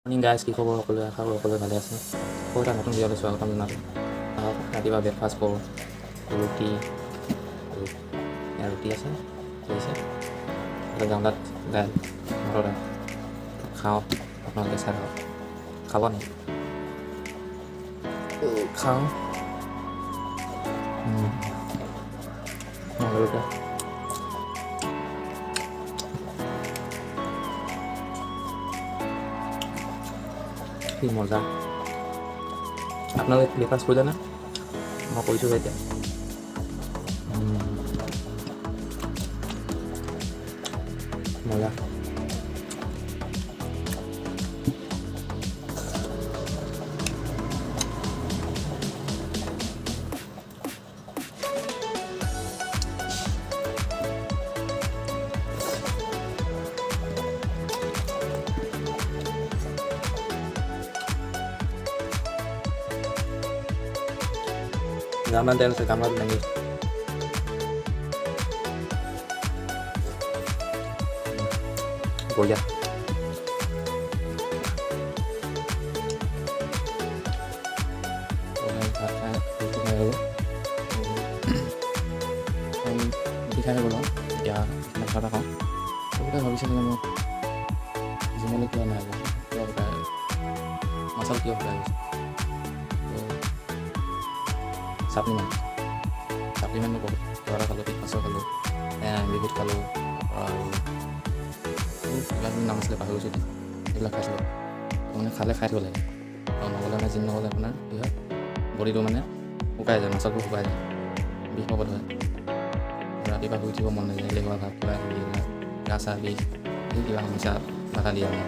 Morning guys, কি খবৰ সকলোৱে? আশা কৰোঁ সকলোৱে ভালে আছে। আকৌ এটা নতুন ভিডিঅ'লৈ স্বাগতম জনালোঁ। আহক, ৰাতিপুৱা ব্ৰেকফাষ্ট কৰোঁ। ৰুটি, ইয়াৰ ৰুটি আছে, ঠিক আছে, এইফালে গামলাত দাইল, মটৰ দাইল। খাওঁ, আপোনালোকে চাই থাকক। খাব নেকি? খাওঁ। জলকীয়া। কি মজা! আপোনালোকে ব্ৰেকফাষ্ট কৰিলেনে? মই কৰিছোঁ এতিয়া। মজা। গামলাত দাইল আছে, গামলাত দাঙি। বঢ়িয়া। ভাত খাই, ৰুটি খাই হৈ গ'ল। ৰুটি খাই হৈ গ'ল আৰু এতিয়া চাহ তাহ খাওঁ। বহুতে ভাবিছে যে মই জিমলৈ কিয় নাই যোৱা, কিয় শুকাই, মাচল কিয় শুকাই গৈছে। ছাপ্লিমেণ্ট, ছাপ্লিমেণ্ট মই বহুত কিবা এটা খালোঁ, ফিটনেছৰ খালোঁ, বিহুত খালোঁ, তাৰপৰা আৰু কিবা কিবি নাম আছিলে, পাহৰি গৈছোঁ এতিয়া। সেইবিলাক খাইছিলোঁ। মানে খালে খাই থাকিব লাগে আৰু নগ'লে মানে জিম নগ'লে আপোনাৰ কি হয়, বডিটো মানে শুকাই যায়, মাচলবোৰ শুকাই যায়, বিষ হ'ব ধৰে, ৰাতিপুৱা শুই উঠিব মন নাযায়, এলেহুৱা ভাৱ, কিবা কিবি এইবিলাক, গা চা বিষ, এই কিবা সমস্যা বাধা দিয়ে মানে।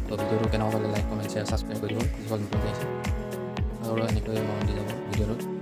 তো ভিডিঅ'টো কেনেকুৱা পালে লাইক, কমেণ্ট, শ্বেয়াৰ, ছাবস্ক্ৰাইব কৰি দিব, যিসকল নতুনকৈ আহিছে। আৰু এনেকৈ মৰম দি যাব ভিডিঅ'টোত।